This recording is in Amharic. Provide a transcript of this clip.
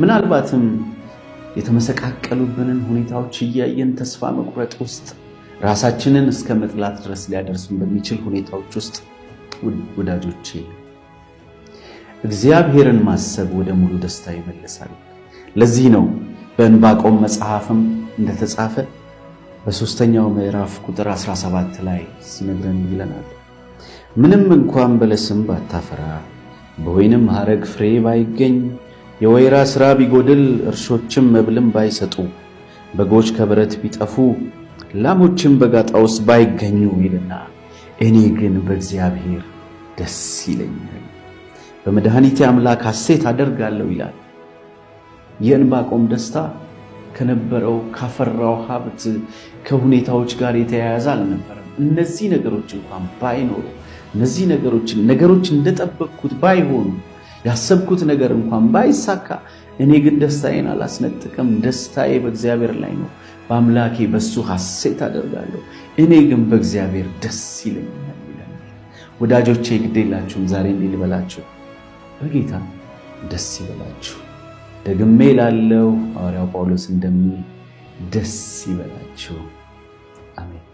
ምናልባትም የተመሰቃቀሉብንን ሁኔታዎች እያየን ተስፋ መቁረጥ ውስጥ ራሳችንን እስከ መጥላት ድረስ ሊያደርሱን በሚችል ሁኔታዎች ውስጥ፣ ወዳጆቼ፣ እግዚአብሔርን ማሰብ ወደ ሙሉ ደስታ ይመልሳል። ለዚህ ነው በዕንባቆም መጽሐፍም እንደተጻፈ በ3ኛው ምዕራፍ ቁጥር 17 ላይ ሲነግረን ይለናል፣ ምንም እንኳን በለስም ባታፈራ፣ በወይንም ሐረግ ፍሬ ባይገኝ፣ የወይራ ሥራ ቢጎድል፣ እርሾችም መብልም ባይሰጡ፣ በጎች ከበረት ቢጠፉ፣ ላሞችም በጋጣ ውስጥ ባይገኙ ይልና እኔ ግን በእግዚአብሔር ደስ ይለኛል፣ በመድኃኒቴ አምላክ ሐሴት አደርጋለሁ ይላል። የዕንባቆም ደስታ ከነበረው ካፈራው ሀብት ከሁኔታዎች ጋር የተያያዘ አልነበረም። እነዚህ ነገሮች እንኳን ባይኖሩ፣ እነዚህ ነገሮች እንደጠበቅኩት ባይሆኑ፣ ያሰብኩት ነገር እንኳን ባይሳካ፣ እኔ ግን ደስታዬን አላስነጥቅም። ደስታዬ በእግዚአብሔር ላይ ነው። በአምላኬ በሱ ሐሴት አደርጋለሁ። እኔ ግን በእግዚአብሔር ደስ ይለኛል ይላል። ወዳጆቼ፣ ግድ የላችሁም፣ ዛሬ እንዲህ ልበላችሁ፣ በጌታ ደስ ይበላችሁ። ደግሜ ላለው ሐዋርያው ጳውሎስ እንደሚል ደስ ይበላችሁ። አሜን።